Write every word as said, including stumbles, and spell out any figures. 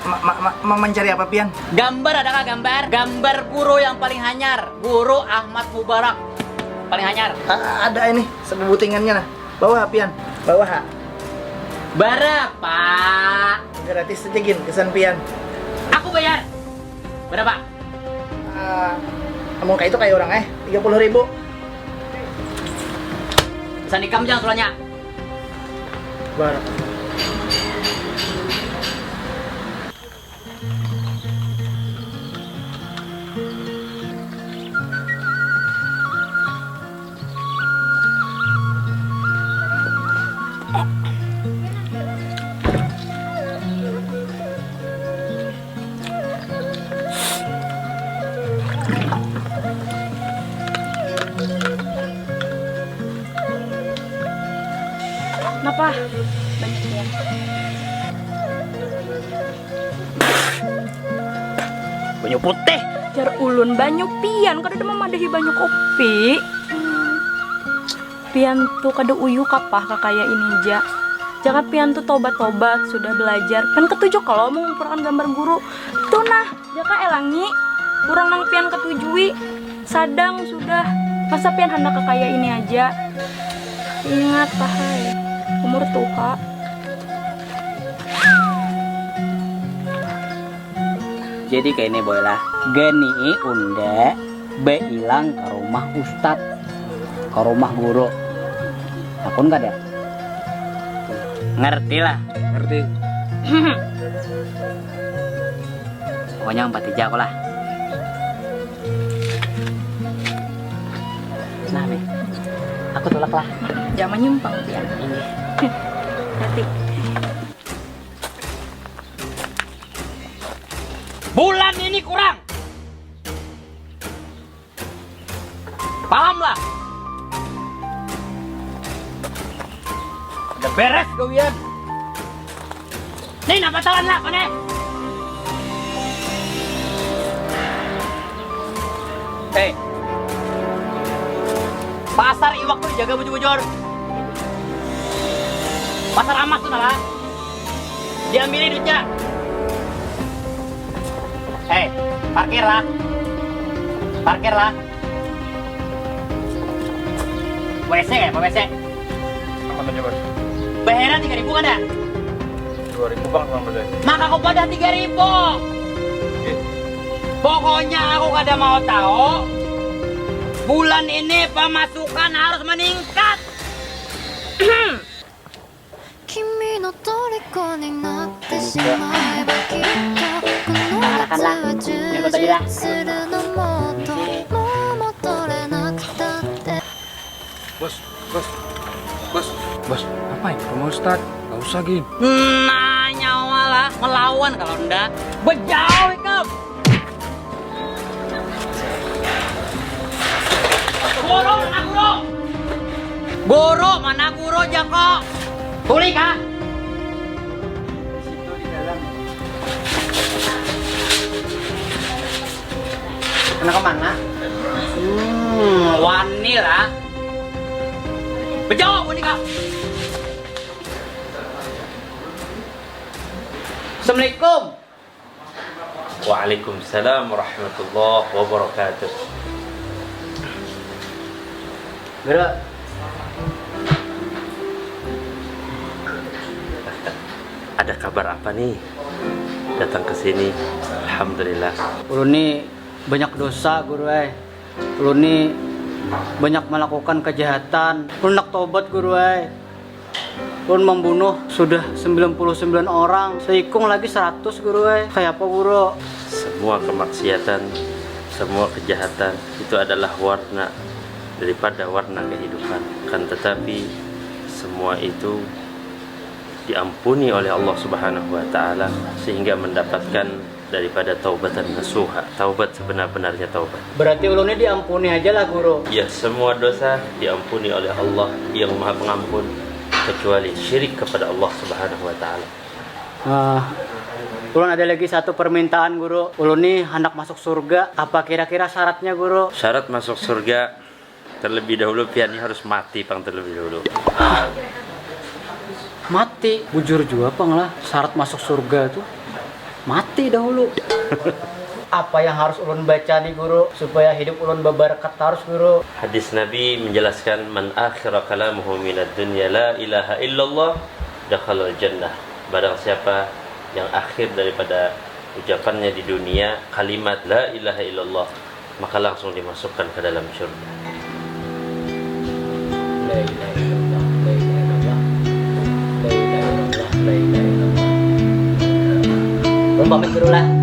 Ma, ma, ma, ma, mencari apa pian? Gambar adakah gambar? Gambar guru yang paling hanyar. Guru Ahmad Mubarak. Paling hanyar. A, ada ini, sebubutingannya nah. Bawa ha pian. Bawa ha. Berapa? Gratis saja gin, kesan pian. Aku bayar. Berapa? Ah, amun kaitu kaya urang eh, tiga puluh ribu. Pesan ikam jang sulanya. Bar. Napa? Banyu pian. Banyu putih. Jar ulun banyu pian, kada ada mamadahi banyu kopi. Pian tu kada uyuh kapah kakaya ini ja. Jaka pian tu tobat-tobat, sudah belajar, pian katuju kalo mangumpulakan gambar guru. Tu nah, jaka elangi urang nang pian katujui, sadang sudah. Masa pian handak kakaya ini aja? Ingat pah ai, umur tuha. Jadi kaini boy lah, ganii unda bailang ka rumah ustad, ka rumah guru. Hakun kada? Ngerti lah. Ngerti. Pokoknya umpat ija aku lah. Nah, nih. Aku tulak lah. Jangan nyimpang pian. Inggih. Ngerti. Bulan ini kurang. Paham lah. Udah beres gawian. Nih, napa talan lah, mana? Hei. Pasar iwak tuh dijaga bujur-bujur. Pasar amas tuh, nah lah. Diambilin duitnya. Hei, parkir lah. Parkir lah. W C ya, apa W C? Apa tuh, Bos? Bahera tiga ribu kada? Dua ribu, Bang, Bang, boleh. Maka aku pada tiga ribu. Oke. Pokoknya aku kada mau tahu. Bulan ini pemasukan harus meningkat. 君の虜になってしまえばきっとこの夏は充実するのもっともう戻れなくたって Bos, bos, bos, bos, apa ini rumah Ustad? Gak usah gin. Nah, nyawa lah melawan kalau ndak. Bejauh ikam. Guru, mana guru? Guru, mana guru, Joko? Tuli kah? Kena kemana? Hmm, wani lah. Bejauh, wani kah? Assalamualaikum. Waalaikumsalam warahmatullahi wabarakatuh. Guru. Ada kabar apa nih? Datang ke sini. Alhamdulillah. Ulun ni banyak dosa, Guru ai. Ulun ni banyak melakukan kejahatan. Ulun nak tobat, Guru ai. Ulun mambunuh sudah sembilan puluh sembilan orang, seikung lagi seratus, Guru ai. Kayapa, Guru? Semua kemaksiatan, semua kejahatan itu adalah warna daripada warna kehidupan. Kan tetapi, semua itu diampuni oleh Allah Subhanahu wa Ta'ala, sehingga mendapatkan daripada taubatan nasuha, taubat sebenar-benarnya taubat. Berarti ulun ni diampuni aja lah, Guru? Ya, semua dosa diampuni oleh Allah yang Maha Pengampun, kecuali syirik kepada Allah Subhanahu wa Ta'ala. Ah, ulun ada lagi satu permintaan, Guru. Ulun ni handak masuk surga. Apa kira-kira syaratnya, Guru? Syarat masuk surga, terlebih dahulu pian ni harus mati pang terlebih dahulu. Hah? Mati? Bujur jua pang lah, syarat masuk surga tuh. Mati dahulu. Apa yang harus ulun baca nih, Guru, supaya hidup ulun beberkat terus, Guru? Hadis Nabi menjelaskan, "Man akhira kalamuhu minad dunya la ilaha illallah, dakhalal jannah." Barang siapa yang akhir daripada ucapannya di dunia kalimat la ilaha illallah, maka langsung dimasukkan ke dalam surga. La ilaha illallah, la ilaha illallah, la ilaha illallah, la ilaha illallah. Ulun pamit dulu lah.